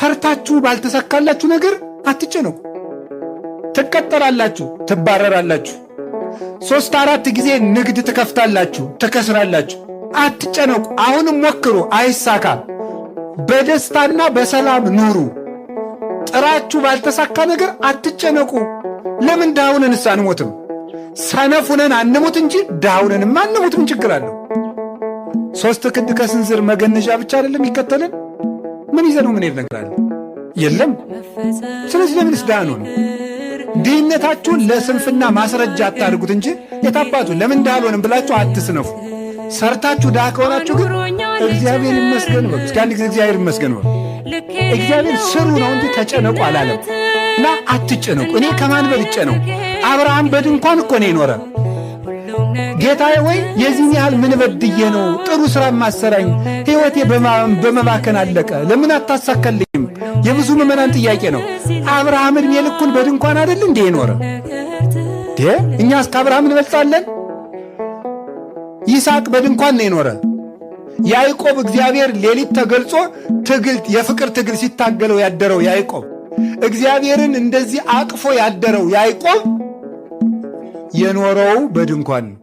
ሰርታችሁ ባልተሳካላችሁ ነገር አትጨነቁ። ትቀጠራላችሁ፣ ትባረራላችሁ። 3 4 ጊዜ ንግድ ትከፍታላችሁ፣ ትከስራላችሁ። አትጨነቁ። አሁንም ሞክሩ፣ አይሳካም። በደስታና በሰላም ኑሩ። ጥራችሁ ባልተሳካ ነገር አትጨነቁ። ለምን ድሃ ሁነንስ አንሞትም? ሰነፍ ሁነን አንሙት እንጂ ድሃ ሁነንማ አንሙት። ምን ችግር አለው? 3 ክንድ ከስንዝር መገነዣ ብቻ አይደለም ይከተልን? ምን ይዘነው ምን ነገር አለ? የለም። ስለዚህ ለምንስ ድሃ አንሆንም? ድህነታችሁን ለስንፍና ማስረጃ አታድርጉት እንጂ የታባቱ ለምን ድሃ አልሆንም ብላችሁ አትስነፉ። ሰርታችሁ ድሃ ከሆናችሁ ግን እግዚአብሔር ይመስገን በሉ። እስኪ አንድ ጊዜ እግዚአብሔር ይመስገን በሉ። እግዚአብሔር ስሩ ነው እንጂ ተጨነቁ አላለም። እና አትጨነቁ። እኔ ከማን በልጬ ነው? አብርሃም በድንኳን እኮ ነው የኖረ። ጌታዬ ወይ የዚህን ያህል ምን በድዬ ነው ጥሩ ሥራ ማሰራኝ? ሕይወቴ በመባከን አለቀ። ለምን አታሳካልኝም? የብዙ ምዕመናን ጥያቄ ነው። አብርሃም ዕድሜ ልኩን በድንኳን አይደል እንዴ የኖረ? እኛስ ከአብርሃም እንበልጣለን? ይስሐቅ በድንኳን ነው የኖረ። ያዕቆብ እግዚአብሔር ሌሊት ተገልጾ ትግል የፍቅር ትግል ሲታገለው ያደረው ያዕቆብ፣ እግዚአብሔርን እንደዚህ አቅፎ ያደረው ያዕቆብ የኖረው በድንኳን ነው።